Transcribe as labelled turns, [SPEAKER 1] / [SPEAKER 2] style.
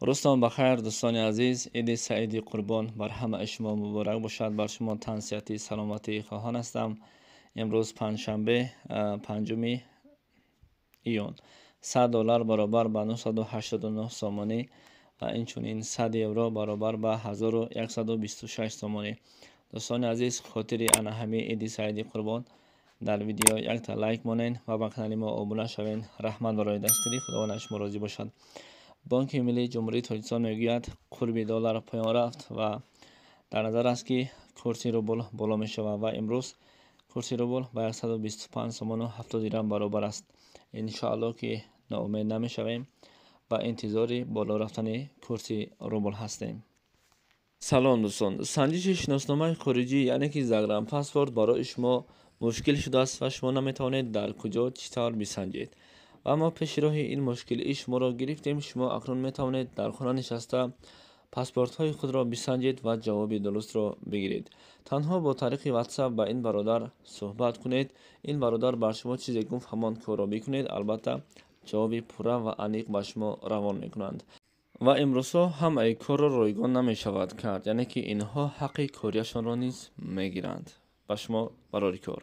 [SPEAKER 1] Рӯзтон ба хайр, дӯстони азиз. Иди Саиди Қурбон бар ҳамаи шумо муборак бошад. Бар шумо тансиҳатӣ, саломатӣ хоҳон ҳастам. Имрӯз панҷшанбе, 5 июн. 100 доллар баробар ба 989 сомонӣ ва инчунин 100 евро баробар ба 1126 сомонӣ. Дӯстони азиз, хотири ана ҳамин Иди Саиди Қурбон дар видео якта лайк монед ва ба канали мо обуна шавед. Раҳмат барои дастгирӣ, Худованд аз шумо розӣ бошад. Бонки миллии Ҷумҳурии Тоҷикистон мегӯяд, қурби доллар поён рафт ва дар назар аст, ки курси рубл боло мешавад ва имрӯз курси рубл ба 125 сомону 70 дирам баробар аст. Иншоалло, ки ноумед намешавем ва интизори боло рафтани курси рубл ҳастем. Салом, дӯстон. Санҷиши шиносномаи хориҷӣ, яъне ки загранпаспорт, барои шумо мушкил шудааст ва шумо наметавонед дар куҷо, чӣ тавр бисанҷед. Ва мо пеши роҳи ин мушкилии шуморо гирифтем. Шумо акнун метавонед дар хона нишаста паспортҳои худро бисанҷед ва ҷавоби дурустро бигиред. Танҳо бо тариқи WhatsApp ба ин бародар суҳбат кунед. Ин бародар бар шумо чизе гуфт, ҳамон корро бикунед. Албатта, ҷавоби пурра ва аниқ ба шумо равон мекунанд. Ва имрӯзҳо ҳамаи корро ройгон намешавад кард, яъне ки инҳо ҳаққи кориашонро низ мегиранд. Ба шумо барори кор.